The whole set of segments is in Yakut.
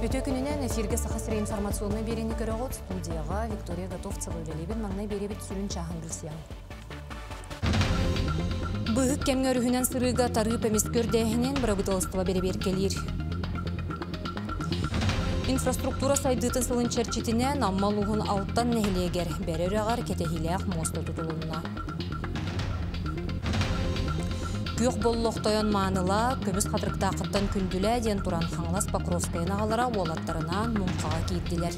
Үтүө күнүнэн эфиргэ Саха сирэ информационнай биэриини көрөҕүт. Студияҕа Виктория Готовцева үлэлиибин. Маҥнай биэриэбит сүрүн чааһын билсиэҕиҥ. Быыһык кэмҥэ өрүһүнэн сырыыга тарыып эмискэ үрдээһинин бырабыыталыстыба бэрэбиэркэлиир. Инфраструктура сайдыытын сылын чэрчитинэн Амма улууһун Алтан нэһилиэгэр Бэрэ үрэҕэр кэтэһиилээх муоста тутулунна. Күөх боллох тойон мааныла, көмүс хатырыктааххыттан күндүлээ диэн туран Хаҥалас Покровскайын аҕалара уолаттарынаан муҥхаҕа киирдилэр.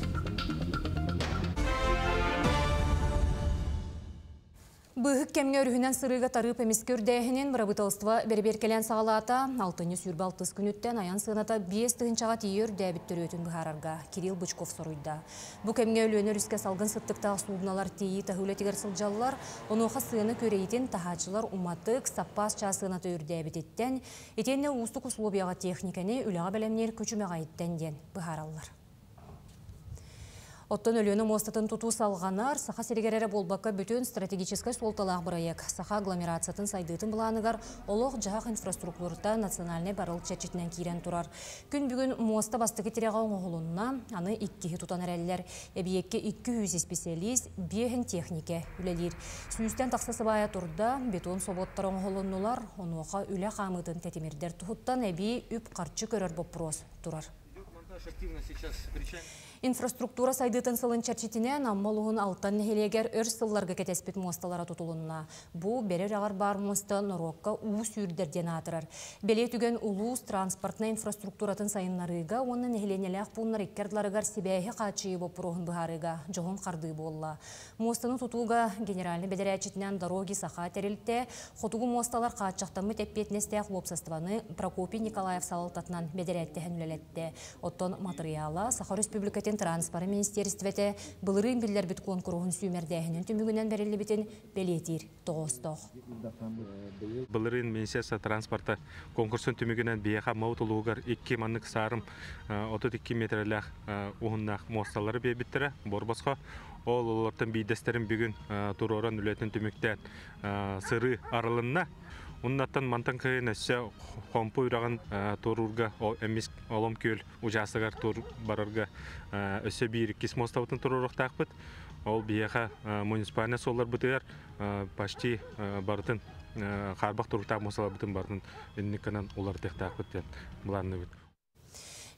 Быыһык кэмҥэ өрүһүнэн сырыыга тарыып эмискэ үрдээһинин бырабыыталыстыба бэрэбиэркэлээн саҕалаата. Алтынньы 26 күнүттэн айан сыаната 5 тыһыынчаҕа тиийэ үрдээбит төрүөтүн быһаарарга Кирилл Бычков соруйда. Бу кэмҥэ Өлүөнэ өрүскэ салгын сыттыктаах суудуналар тиэйии таһыы үлэтигэр сылдьаллар. Онуоха сыана күөрэйиитин таһааччылар уматык, саппаас чаас сыаната үрдээбититтэн, итиэннэ уустук усулуобуйаҕа техникэни үлэҕэ бэлэмниир күчүмэҕэйиттэн диэн быһаараллар. Оттон Өлүөнэ муостатын тутуу салҕанар, Саха сиригэр эрэ буолбакка бүтүн стратегическай суолталаах бырайыак Саха агломерациятын сайдыытын былааныгар олох-дьаһах инфраструктурата национальнай барыл чэрчитинэн киирэн турар. Күн бүгүн муоста бастакы тирэҕэ оҥоһулунна, аны иккиһи тутан эрэллэр. Эбийиэккэ 200 исписэлиис, биэһин техникэ үлэлиир. Сүүстэн тахса сыбаайа турда, бетон собуоттар оҥоһулуннулар, онуоха үлэ хаамыытын тэтимирдэр туһуттан эбии үп-харчы көрөр боппуруос турар. Инфраструктура сайдыытын сылын чэрчитинэн Амма улууһун Алтан нэһилиэгэр өр сылларга кэтэспит муосталара тутулунна. Бу Бэрэ үрэҕэр баар муоста норуокка уу сүүрдэр диэн аатырар. Бэлиэ түгэн улуус транспортнай инфраструктуратын сайыннарыыга уонна нэһилиэнньэлээх пууннар икки ардыларыгар сибээһи хааччыйыы боппуруоһун быһаарыыга дьоһун хардыы буолла. Муостаны тутууга генеральнай бэдэрээччитинэн Дороги Саха тэрилтэ Хотугу муосталар хааччахтаммыт эппиэтинэстээх уопсастыбаны Прокопий Николаев салалтатынан бэдэрээттэһэн үлэлэттэ. Оттон матырыйаала Саха Өрөспүүбүлүкэтин транспорын министиэристибэтэ былырыын биллэрбит куонкуруһун сүүмэрдээһинин түмүгүнэн бэриллибитин бэлиэтиир тоҕоостоох. Былырыын Министерство транспорта конкурсун түмүгүнэн биһиэхэ Амма улууһугар икки маннык саарым 32 метрэлээх уһуннаах муосталары биэрбиттэрэ борбосхо. Ол олортон биирдэстэрин бүгүн туруоран үлэтин түмүктээн сырыы арылынна. Уннаттан мантан кыһын өссө Хомпу үрэҕин туоруурга эмис Олом күөл учаастагар тур барарга өссө биир иккис муостабытын туруоруохтаахпыт. Ол биһиэхэ муниципальнай суолларбытыгар почти барытын хаарбах туруктаах муосталарбытын барытын инник гынан уларытыахтаахпыт диэн былаанныыбыт.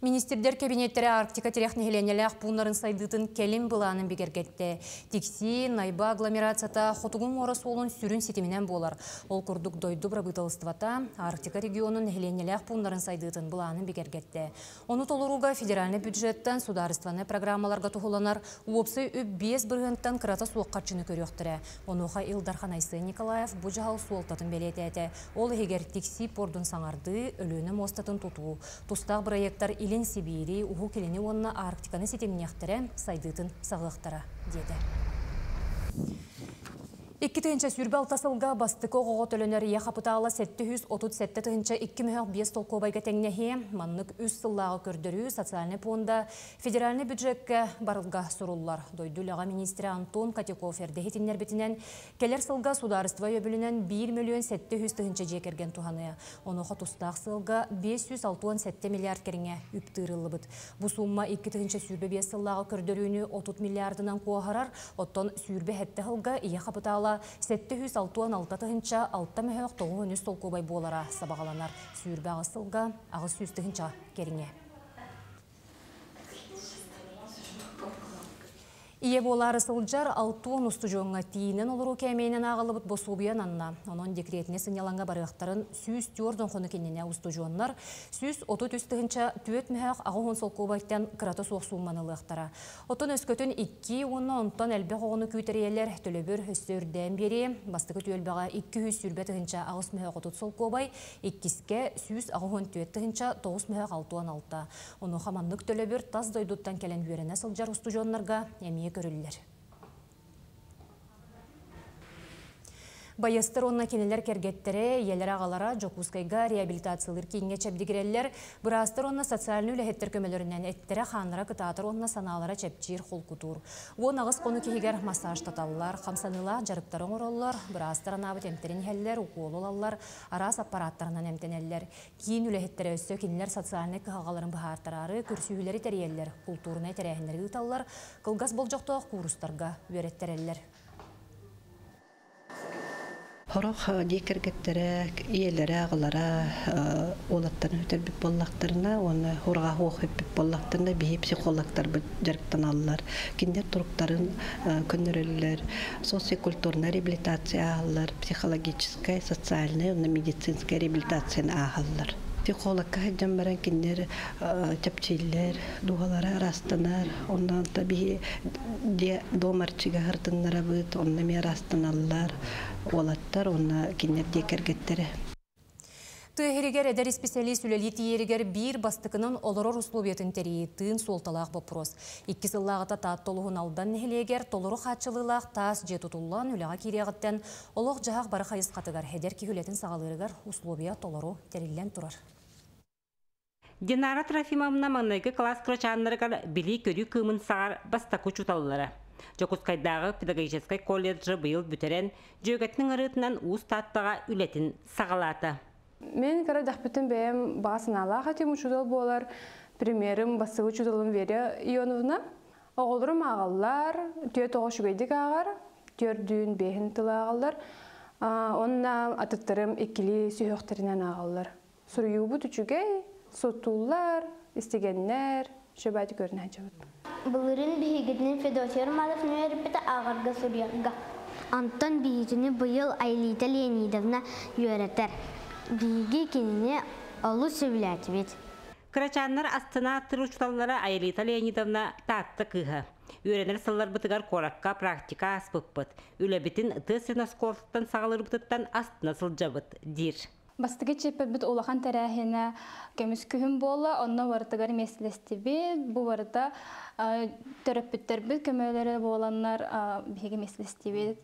Министрдэр кабинеттэрэ Арктика тирэх нэһилиэнньэлээх пууннарын сайдыытын кэлим былаанын бигэргэттэ. Тиксии, Найба агломерацията Хотугу муора суолун сүрүн ситиминэн буолар. Ол курдук дойду бырабыыталыстыбата Арктика регионун нэһилиэнньэлээх пууннарын сайдыытын былаанын бигэргэттэ. Ону толорууга федеральнай бюджеттан судаарыстыбаннай программаларга туһуланар уопсай үп 5 бырыһыантан кырата суох харчыны көрүөхтэрэ. Онуоха Ил Дархан Айсен Николаев бу дьаһал суолтатын бэлиэтээтэ. Ол иһигэр Тиксии пордун саҥардыы, Өлүөнэ муостатын тутуу, тустаах бырайыактар Илин Сибиири, Уһук Илини уонна Арктиканы ситимниэхтэрэ, сайдыытын саҕыахтара, диэтэ. 2026 сылга бастакы оҕоҕо төлөнөр ийэ хапытаала 737 тыһыынча 2 мөһөх 5 солкуобайга тэҥнэһиэ. Маннык үс сыллааҕы көрдөрүү социальнай пуонда федеральнай бюджеккэ барылга суруллар. Дойду үлэҕэ министрэ Антон Котяков эрдэ иһитиннэрбитинэн, кэлэр сылга судаарыстыба өйөбүлүнэн 1 миллион 700 тыһыынча дьиэ кэргэн туһаныа. Онуоха тустаах сылга 567 миллиард кэриҥэ үп тыырыллыбыт. Бу сумма 2025 сыллааҕы көрдөрүүнү 30 миллиардынан куоһарар, оттон 27 сылга ийэ хапытаала 766 тыһыынча 6 мөһөх 9 солкуобай буолара сабаҕаланар. 28 сылга 800 тыһыынча кэриҥэ. Ийэ буолаары сылдьар 60 устудьуоҥҥа тиийинэн олоруу кээмэйинэн ааҕыллыбыт босуобуйа ананна. Онон декретнэй сынньалаҥҥа барыахтарын 104 хонук иннинэ устудьуоннар 133 тыһыынча 4 мөһөх 80 солкуобайтан кырата суох суумманы ылыахтара. Оттон өскөтүн 2 уонна онтон элбэх оҕону күүтэр ийэлэр төлөбүр өссө үрдээн биэриэ. Бастакы түөлбэҕэ 220 тыһыынча 8 мөһөх 30 солкуобай, иккискэ 184 тыһыынча 9 мөһөх 66. Онуоха маннык төлөбүр тас дойдуттан кэлэн үөрэнэ сылдьар устудьуоннарга эмиэ көрүллэр. Байыастар уонна кинилэр кэргэттэрэ, ийэлэрэ-аҕалара Дьокуускайга реабилитациялыыр кииҥҥэ чэбдигирэллэр, быраастар уонна социальнай үлэһиттэр көмөлөрүнэн эттэрэ-хааннара кытаатар уонна санаалара чэпчиир, холкутуур. 18 хонук иһигэр массажтаталлар, хамсаныылаах дьарыктары оҥороллор, быраастар анаабыт эмтэрин иһэллэр, укуолу ылаллар, араас аппарааттарынан эмтэнэллэр. Киин үлэһиттэрэ өссө кинилэр социальнай кыһалҕаларын быһаартараары көрсүһүүлэри тэрийэллэр, култуурунай тэрээһиннэри ыыталлар, кылгас болдьохтоох куурустарга үөрэттэрэллэр. Сорох дьиэ кэргэттэрэ, ийэлэрэ, аҕалара уолаттарын сүтэрбит буоллахтарына уонна ураҕаһы суох сүппүт буоллахтарына биһи психологтарбыт дьарыктаналлар. Кинилэр туруктарын көннөрөллөр, социокультурная реабилитация ааһаллар, психологическай, социальнай уонна медицинскай реабилитацияны ааһаллар. Психологка сылдьан баран кинилэр чэпчииллэр, дууһалара ыраастанар, онно биһи дьиэ дом арчыга сырытыннарабыт, онно эмиэ ыраастаналлар уолаттар уонна кинилэр дьиэ кэргэттэрэ. Тыа иһигэр эдэр исписэлиис үлэлии тиийэригэр биир бастакынан олорор условиятын тэрийии тыын суолталаах боппуруос. 2 сыллааҕыта Таатта улууһун Алдан нэһилиэгэр толору хааччылыылаах таас дьиэ тутуллан үлэҕэ киириэҕиттэн олох-дьаһах бары хайысхатыгар эдэр киһи үлэтин саҕалыырыгар условия толору тэриллэн турар. Динара Трофимовна маҥнайгы кылаас кырачааннарыгар билии-көрүү кыымын саҕар бастакы учууталлара. Дьокуускайдааҕы педагогическай колледжы быйыл бүтэрэн, дьүөгэтин ыҥырыытынан Уус Тааттаҕа үлэтин саҕалаата. Мен кыра дахпытын бэйэм баҕа санаалаах этим учуутал буолар. Примерим бастакы учууталым Вера Ионовна. Оҕолорум ааҕаллар, түөрт оҕо үчүгэйдик ааҕар, түөрдүүн биэһин тыл ааҕаллар. Онно атыттарым иккилии сүһүөхтэринэн ааҕаллар. Суруйуубут үчүгэй, суттууллар, истигэннэр, шөбәти көрүнэ сылдьабыт. Былырыын биһигитини Федосия Романовна үөрэппитэ ааҕарга суруйарга. Онтон биһигини быйыл Айлита Леонидовна үөрэтэр. Биһиги кинини олус сөбүлээтибит. Кырачааннар астына аттыр учууталлара Айлита Леонидовна Таатта кыыһа. Үөрэнэр сылларбытыгар куоракка практика ааспыппыт. Үлэбитин тыа сирин оскуолатыттан саҕалыырбытыттан астына сылдьабыт, диир. Бастакы чиэппэрбит улахан тэрээһинэ көмүс күһүн буолла, онно барытыгар миэстэлэстибит. Бу барыта төрөппүттэрбит көмөлөрө буоланнар биһиги миэстэлэстибит.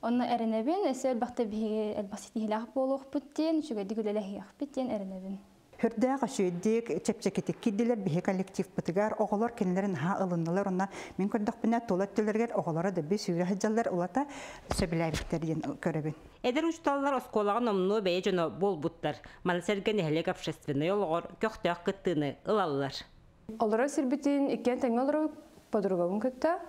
Онно эрэнэбин, өссө элбэхтэ биһиги элбэх ситиһиилээх буолуохпут диэн, үчүгэйдик үлэлэһиэхпит диэн эрэнэбин. Хүрдээх үчүгэйдик, чэпчэкитик киирдилэр биһи коллективпытыгар, оҕолор кинилэрин наһаа ылыннылар, онно мин көрдөхпүнэ тула өттүлэригэр оҕолоро да би сүүрэ сылдьаллар, улата сөбүлээбиттэр диэн көрөбүн. Эдэр учууталлар оскуолаҕа номнуо бэйэ дьоно буолбуттар. Маны сэргэ нэһилиэк общественнай олоҕор көхтөөх кыттыыны ылаллар. Олорор сирбитин иккиэн тэҥҥэ олоробут подругабын кытта.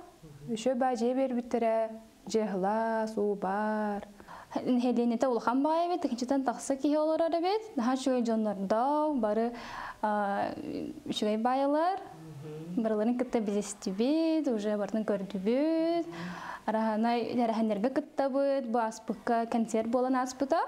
Еще баа дьиэ биэрбиттэрэ, дьиэ сылаас, уу баар. Нэһилиэнньэтэ улахан баҕайы эбит, тыһыынчаттан тахса киһи олорор эбит. Наһаа үчүгэй дьоннордоох, бары үчүгэй баайалар. Барыларын кытта билистибит, уже барытын көрдүбүт. Араһанай тэрээһиннэргэ кыттабыт, бу ааспыкка концерт буолан ааспыта.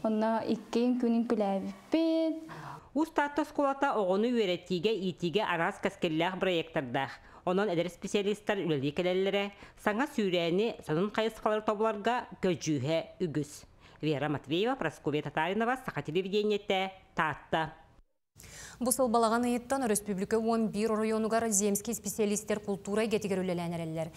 Онно икки күнүн күлээбиппит. Уус Таатта оскуолата оҕону үөрэтиигэ, иитиигэ араас кэскиллээх проекттардаах. Онон эдэр специалистар үлэлии кэлэллэрэ, саҥа сүүрээни, сонун хайысхалары тобуларга көдьүүһэ үгүс. Вера Матвеева, Прасковья Татаринова, Саха телевидениетэ, Таатта. Бу сыл балаҕан ыйыттан өрөспүүбүлүкэ 11 оройуонугар земский специалистер култуура эйгэтигэр үлэлээн эрэллэр.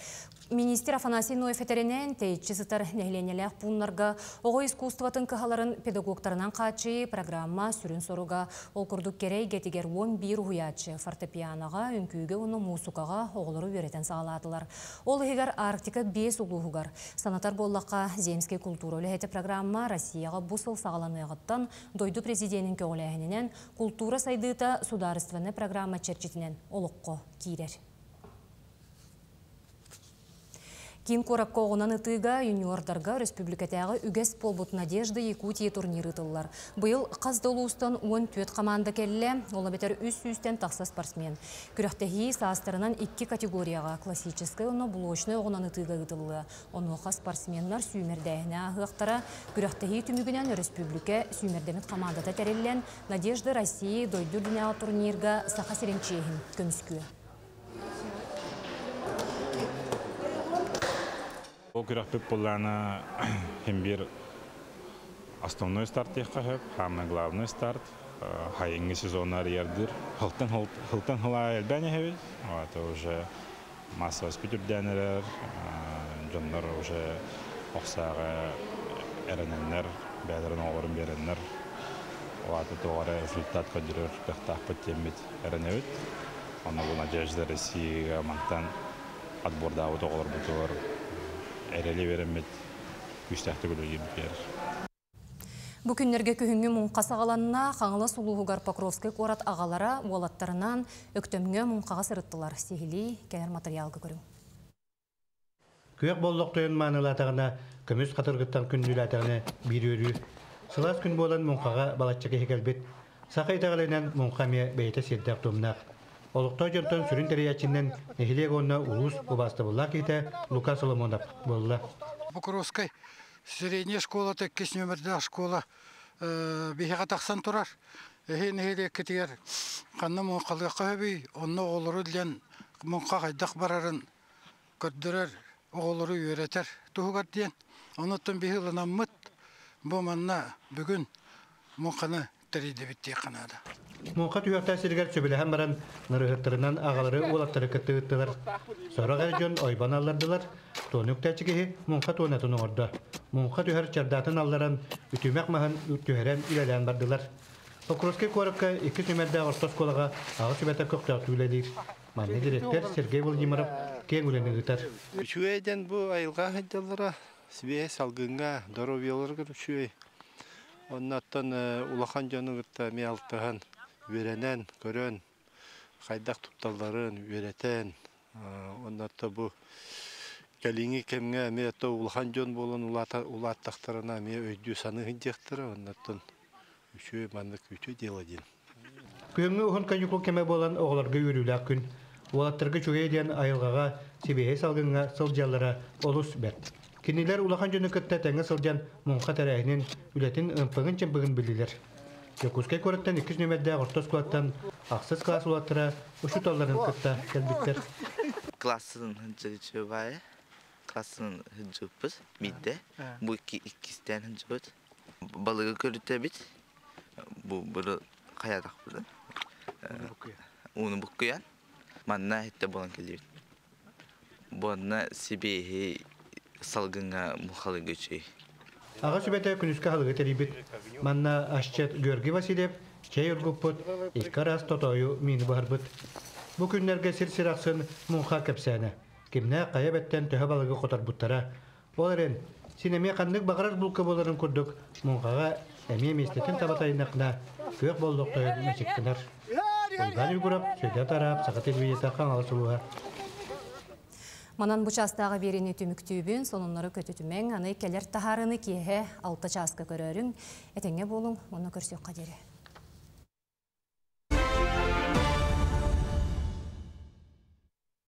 Министр Афанасий Ноев этэринэн, тэйиччи сытар нэһилиэнньэлээх пууннарга оҕо искусствотын кыһаларын педагогтарынан хааччыйыы программа сүрүн соруга. Ол курдук кэрэ эйгэтигэр 11 уһуйааччы фортепианоҕа, үҥкүүгэ уонна муусукаҕа оҕолору үөрэтэн саҕалаатылар. Ол иһигэр Арктика 5 улууһугар. Санатар буоллахха, Земский култуура үлэһитэ программа Россияҕа бу сыл саҕаланыаҕыттан дойду президенин көҕүлээһининэн култуура сайдыыта судаарыстыбаннай программа чэрчитинэн олоххо киирэр. Киин куоракка оҕунан ытыыга юниордарга өрөспүүбүлүкэтээҕи үгэс буолбут Надежда Якутии турнир ыытыллар. Быйыл хас да улуустан 14 команда кэллэ, ол эбэтэр үс сүүстэн тахса спортсмен. Күрэхтэһии саастарынан икки категорияҕа классическай уонна блочнай оҕунан ытыыга ыытыллыа. Онуоха спортсменнар сүүмэрдээһини ааһыахтара. Күрэхтэһии түмүгүнэн өрөспүүбүлүкэ сүүмэрдэммит хамаандата тэриллэн, Надежда России дойду үрдүнээҕи турнирга Саха сирин чиэһин көмүскүө. Ол күрэхпит буоллаана хим биир основной старт диэххэ сөп, самый главный старт. Хайыҥҥы сезоннар ярдыр. Хылтан хылтан хыла элбээн иһэбит. Это уже массовость үрдээн эрэр. Дьоннор уже охсааҕа Эрэнэннэр, бэйэлэрин оҕолорун биэрэннэр, ол аата туох эрэ результат көрдөрөр кыахтаахпыт диэммит эрэнэбит. Онно бу Надежда Россияга мантан отбордаабыт оҕолорбутугар эрэли биэрэммит күүстээхтик үлэлиирбитигэр. Бу күннэргэ күһүҥҥү муҥха саҕаланна. Хаҥалас улууһугар Покровскай куорат аҕалара уолаттарынан Өктөмҥө муҥхаҕа сырыттылар. Сиһилии кэлэр материалга көрүҥ. Күөх Боллох тойон маанылаатаҕына, көмүс хатыргыттан күндүлээтэҕинэ биир үөрүү. Сылаас күн буолан муҥхаҕа балачча киһи кэлбит. Саха итэҕэлинэн муҥха эмиэ бэйэтэ сиэрдээх-туомнаах. Олохтоох дьонтон сүрүн тэрийээччинэн нэһилиэк уонна улуус убаастабыллаах киһитэ Лука Соломонов буолла. Покровскай средняя школата иккис нүөмэрдээх школа биһиэхэ тахсан турар. Эһи нэһилиэккитигэр ханна муҥхалыахха сөбүй, онно оҕолору диэн муҥха хайдах барарын көрдөрөр, оҕолору үөрэтэр туһугар диэн. Онуттан биһи ылынаммыт бу манна бүгүн муҥханы тэрийдибит диэххэ наада. Муҥха түһүөхтээх сиригэр сөбүлэһэн баран, нырыһыттарынан аҕалары уолаттары кытта ыыттылар. Сорох эр дьон ойбон аллардылар, туону үктээччи киһи муҥха туонатын оҥордо. Муҥха түһэр чардаатын алларан, үтүмэх маһын түһэрэн үлэлээн бардылар. Покровскай куоракка икки нүөмэрдээх орто оскуолаҕа аҕа сүбэтэ көхтөөхтүк үлэлиир. Манна дириэктэр Сергей Владимиров киэҥ үлэни ыытар. Үчүгэй диэн бу айылҕа сылдьаллара, сибиэһэй салгыҥҥа, доруобуйаларыгар үчүгэй. Оннуттан улахан дьону кытта эмиэ алтыһан, үөрэнэн, көрөн, хайдах тутталларын үөрэтэн, оннуттан бу кэлиҥҥи кэмҥэ эмиэ то улахан дьон буолан улааттахтарына эмиэ өйдүү саныы сылдьыахтара, оннуттан үчүгэй маннык үтүө дьыала диэн. Күһүҥҥү уһун каникул кэмэ буолан оҕолорго үөрүүлээх күн. Уолаттарга үчүгэй диэн айылҕаҕа, сибиэһэй салгыҥҥа сылдьаллара олус бэрт. Кинилэр улахан дьону кытта тэҥҥэ сылдьан муҥха тэрээһинин, үлэтин ымпыгын-чымпыгын биллилэр. Дьокуускай куораттан иккис нүөмэрдээх орто оскуолаттан ахсыс кылаас уолаттара учууталларын кытта кэлбиттэр. Классын сылдьыбай, классын сылдьыбыппыт биирдэ. Бу иккистээн сылдьыбыт. Балыгы көрүтэбит. Бу бу хайатахпыт. Ууну буккуйан. Манна хитте буолан кэллибит. Буонна сибиэһи салгыҥҥа мухалыга үчүгэй. Аҕа сүбэтэ күнүскэ аһылыгы тэрийбит. Манна асчыт Георгий Васильев чэй оргуппут, икки араас тотоойу миини буһарбыт. Бу күннэргэ сир-сир ахсын муҥха кэпсээнэ. Кимнээх хайа эбэттэн төһө балыгы хоторбуттара. Ол эрэн, син эмиэ ханнык баҕарар булка буоларын курдук, муҥхаҕа эмиэ миэстэтин таба тайыннахына, күөх боллох тойон мичик гынар. Уйбаан Уйгурап, Сүдэ Тараап, Саха телевидениета, Хаҥалас улууһа. Манан бу чаастааҕы биэриини түмүктүүбүн, сонуннары көтүтүмэҥ, аны кэлэр таһаарыыны киэһэ 6 чааска көрөөрүҥ. Этэҥҥэ буолуҥ, уонна көрсүөххэ диэри.